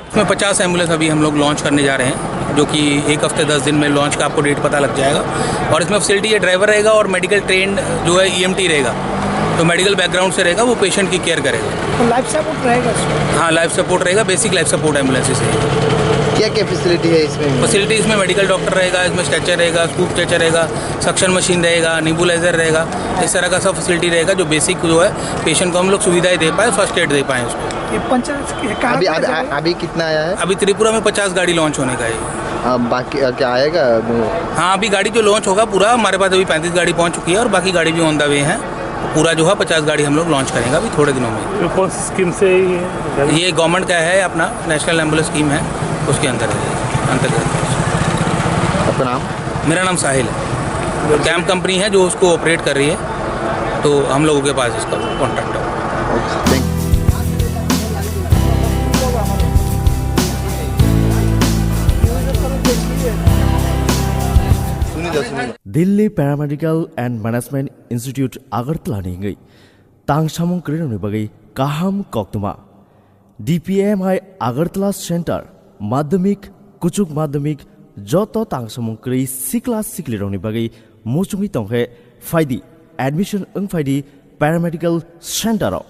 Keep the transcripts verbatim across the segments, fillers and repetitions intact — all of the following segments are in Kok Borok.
इसमें पचास एम्बुलेंस अभी हम लोग लॉन्च करने जा रहे हैं, जो कि एक हफ्ते दस दिन में लॉन्च का आपको डेट पता लग जाएगा। और इसमें फैसिलिटी ये ड्राइवर रहेगा और मेडिकल ट्रेंड जो है ईएमटी रहेगा, तो मेडिकल बैकग्राउंड से रहेगा, वो पेशेंट की केयर करेगा। तो लाइफ सपोर्ट रहेगा इसमें? हाँ, लाइफ सपोर्ट रहेगा, बेसिक लाइफ सपोर्ट एम्बुलेंस से। क्या क्या फैसिलिटी है इसमें? फैसिलिटी इसमें मेडिकल डॉक्टर रहेगा, इसमें स्ट्रेचर रहेगा, स्कूप स्ट्रेचर रहेगा, सक्शन मशीन रहेगा, नेबुलाइजर रहेगा, इस तरह का सब फैसिलिटी रहेगा जो बेसिक जो है पेशेंट को हम लोग सुविधाएं दे पाए, फर्स्ट एड दे पाए उसको। ये पचास के कहाँ अभी पे अभी, जगह है? अभी कितना आया है? अभी त्रिपुरा में पचास गाड़ी लॉन्च होने का है। अब बाकी, अ, क्या आएगा? हाँ, अभी गाड़ी जो लॉन्च होगा पूरा, हमारे पास अभी पैंतीस गाड़ी पहुँच चुकी है और बाकी गाड़ी भी ऑन द वे है। पूरा जो है पचास गाड़ी हम लोग लॉन्च करेंगे अभी थोड़े दिनों में। तो कौन सी स्कीम से ये गाड़ी? ये गवर्नमेंट का है अपना, नेशनल एम्बुलेंस स्कीम है, उसके अंदर है, अंतर्गत। आपका नाम? मेरा नाम साहिल है। कैब कंपनी है जो उसको ऑपरेट कर रही है, तो हम लोगों के पास इसका कॉन्ट्रैक्ट है। Okay, thank you. सुनिए, सुनिए। Delhi Paramedical and Management Institute Agartala ni wngwi tang samung kwrwirokni bagwi kaham koktwma. D P M I Agartala Center, madhyamik, kuchuk madhyamik, joto tang samung kwrwi sikla siklirokni bagwi muchungwi tongkhe phaidi, admission wng phaidi paramedical center o.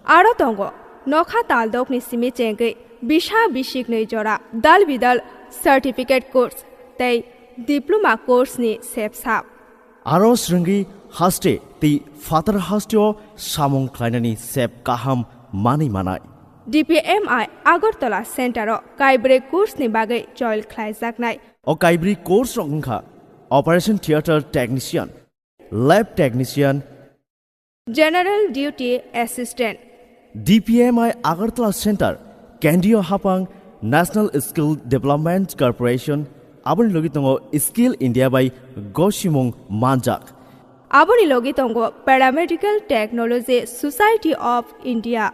Aro tongo nokha taldokni simi chengwi bisa bisiknwi jora dal bidal certificate course tei diploma course ni sepsap. Aro swrwngwi haste tei phatar hasteo samung khlainani sep kaham manwi manai. D P M I Agartala Center o kaibrwi course ni bagwi join khlaijaknai. O kaibrwi course rok wngkha Operation Theatre Technician, Lab Technician, General Duty Assistant. D P M I Agartala Center, Kendriya Hapang, National Skill Development Corporation, aboni logi tongo Skill India bai gosimung manjak. Aboni logi tongo Paramedical Technology Society of India.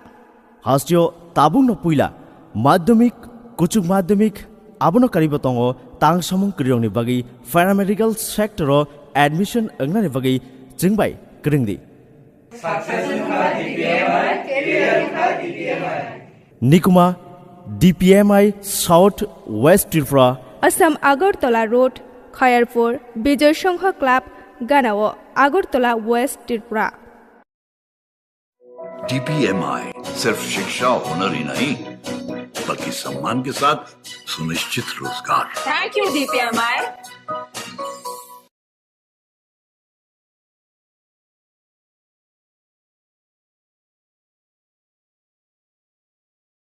Hasteo tabukno puila madhyamik, kuchuk madhyamik, abono karibo tongo tang samung kwrwirokni bagwi paramedical sector o admission wngnani bagwi chwngbai kwrwngdi. Nikuma, D P M I South West Tripura. Assam Agartala Road, Khayarpur, Bijoy Sangha Club, Ganao, Agartala West Tripura. D P M I सिर्फ शिक्षा और हुनर ही नहीं, बल्कि सम्मान के साथ सुनिश्चित रोजगार। Thank you, D P M I.